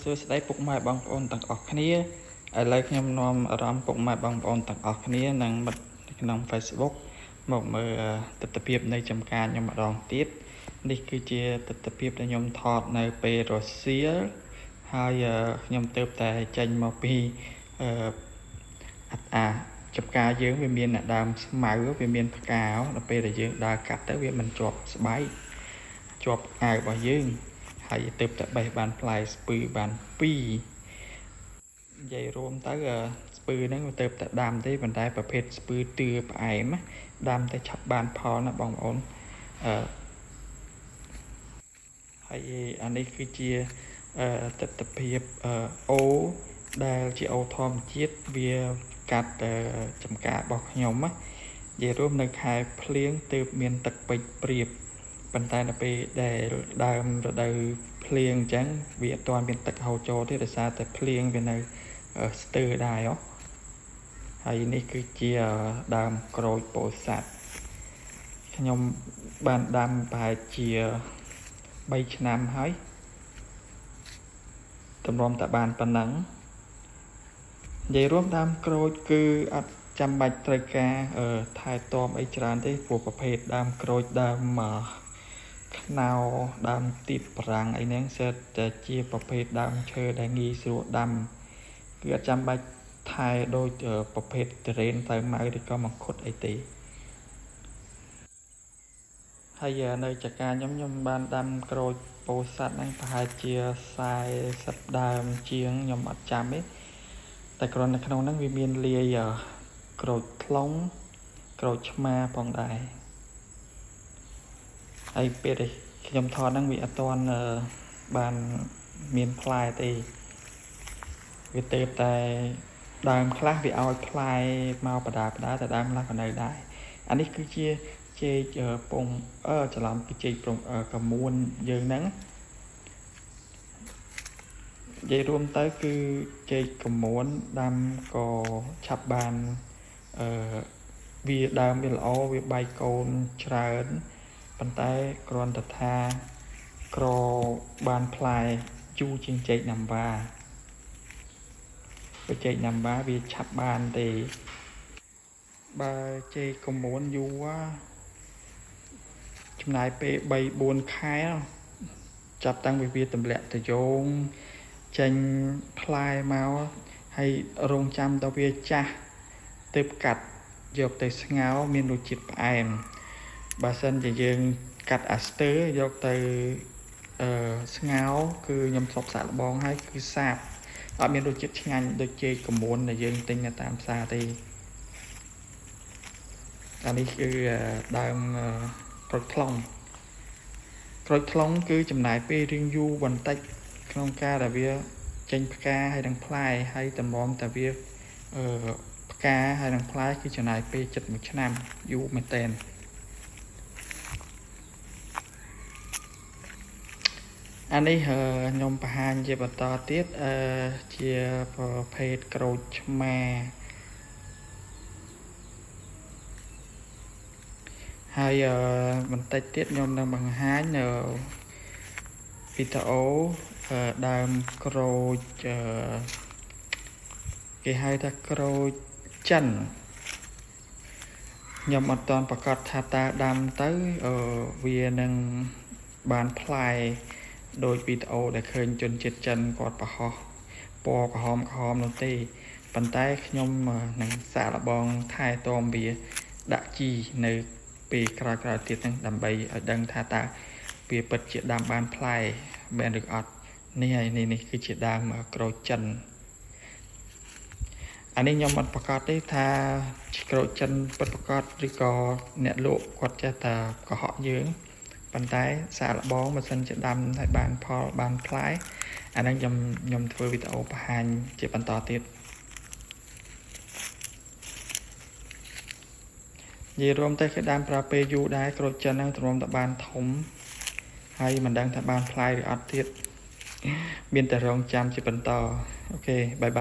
សួស្តីពុកម៉ែបងប្អូនទាំងអស់គ្នាឥឡូវខ្ញុំនាំអារម្មណ៍ពុកម៉ែបងប្អូនទាំងអស់គ្នានិងមិត្តក្នុង Facebook មកមើលទិដ្ឋភាពនៃចំការខ្ញុំម្ដងទៀតនេះគឺជាទិដ្ឋភាពដែលខ្ញុំថតនៅពេលរសៀលហើយខ្ញុំទើបតែចេញមកពីអាចំការយើងវាមានដើមស្មៅវាមានផ្កាដល់ពេលដែលយើងដើរកាត់ទៅវាមិនជាប់ស្បែកជាប់អាវរបស់យើងហើយទើបតែបេះបានផ្លែស្ពឺបាន2និយាយរួមទៅស្ពឺហ្នឹងវាទើបតែដាំទេប៉ុន្តែប្រភេទស្ពឺទឿផ្អែមដាំតែឆាប់បានផលណាបងប្អូនហើយអានេះគឺជាទិដ្ឋភាពអូដែលជាអូធម្មជាតិវាកាត់ចំការរបស់ខ្ញុំណានិយាយរួមនៅខែភ្លៀងទើបមានទឹកពេចព្រៀបប៉ុន្តែនៅពេលដែលដើមរដូវភ្លៀងអញ្ចឹងវាអត់ទាន់មានទឹកហូរចូលទេដោយសារតែភ្លៀងវានៅស្ទើរដែរហើយនេះគឺជាដើមក្រូចពោធិ៍សាត់ខ្ញុំបានដាំប្រហែលជា3ឆ្នាំហើយតម្រាំតែបានប៉ុណ្ណឹងនិយាយរួមដើមក្រូចគឺអត់ចាំបាច់ត្រូវការថែទាំអីច្រើនទេព្រោះប្រភេទដើមក្រូចដើមខ្នោដើមទីបប្រាំងអីហ្នឹងសិតតែជាប្រភេទដើមឈើដែលងាយស្រួលដាំគឺអត់ចាំបាច់ថែដូចប្រភេទទុរេនទៅម៉ៅឬក៏មង្ឃុតអីទេហើយនៅចការខ្ញុំបានដាំក្រូចពោធិ៍សាត់ហ្នឹងប្រហែលជា40ដើមជាងខ្ញុំអត់ចាំទេតែគ្រាន់តែក្នុងហ្នឹងវាមានលាយក្រូចថ្លុងក្រូចឆ្មាផងដែរហើយពេលដែលខ្ញុំថតហ្នឹងវាអត់ទាន់បានមានផ្លែទេវាទើបតែដើមខ្លះវាឲ្យផ្លែមកបដាតែដើមខ្លះក៏នៅដែរអានេះគឺជាចេកពងច្រឡំគឺចេកពងកមួនយើងហ្នឹងនិយាយរួមទៅគឺចេកកមួនដាំក៏ឆាប់បានវាដើមវាល្អវាបែកកូនច្រើនប៉ុន្តែគ្រាន់តែថាក្របានផ្លែយូរជាងចេកណាំវ៉ាបើចេកណាំវ៉ាវាឆាប់បានទេបើចេកកមួនយូរចំណាយពេល3 4ខែចាប់តាំងពីវាទម្លាក់តយងចេញផ្លែមកហើយរងចាំដល់វាចាស់ទើបកាត់យកទៅស្ងោរមានរសជាតិផ្អែមបើសិនជាយើងកាត់អាស្ទើយកទៅស្ងោរគឺខ្ញុំធ្លាប់សាកល្បងហើយគឺសាបអត់មានរសជាតិឆ្ងាញ់ដូចចេកកមួនដែលយើងទិញនៅតាមផ្សារទេអានេះគឺដើមក្រូចថ្លុងក្រូចថ្លុងគឺចំណាយពេលរៀងយូរបន្តិចក្នុងការដែលវាចេញផ្កាហើយនឹងផ្លែហើយតម្រាំតែវាផ្កាហើយនឹងផ្លែគឺចំណាយពេលជិត1ឆ្នាំយូរមែនទែនអានេះខ្ញុំបង្ហាញជាបន្តទៀតជាប្រភេទក្រូចឆ្មាហើយបន្តិចទៀតខ្ញុំនឹងបង្ហាញនៅវីដេអូដើមក្រូចគេហៅថាក្រូចចិនខ្ញុំអត់ទាន់ប្រកាសថាតើដាំទៅវានឹងបានផ្លែដោយវីដេអូដែលឃើញជនជាតិចិនគាត់បង្ហោះពណ៌ក្រហមនោះទេប៉ុន្តែខ្ញុំនឹងសាកល្បងថែទាំវាដាក់ជីនៅពេលក្រោយៗទៀតហ្នឹងដើម្បីឲ្យដឹងថាតើវាពិតជាដាំបានផ្លែមែនឬអត់នេះហើយនេះគឺជាដើមក្រូចចិនអានេះខ្ញុំអត់ប្រកាសទេថាក្រូចចិនពិតប្រាកដឬក៏អ្នកលក់គាត់ចេះតែកុហកយើងប៉ុន្តែសាកល្បងបើសិនជាដាំឲ្យបានផលបានផ្លែអាហ្នឹងខ្ញុំធ្វើវីដេអូបង្ហាញជាបន្តទៀតនិយាយរួមទៅគឺដាំប្រើពេលយូរដែរក្រូចចិនហ្នឹងទ្រាំតែបានធំហើយមិនដឹងថាបានផ្លែឬអត់ទៀតមានតែរងចាំជាបន្តអូខេបាយបាយ។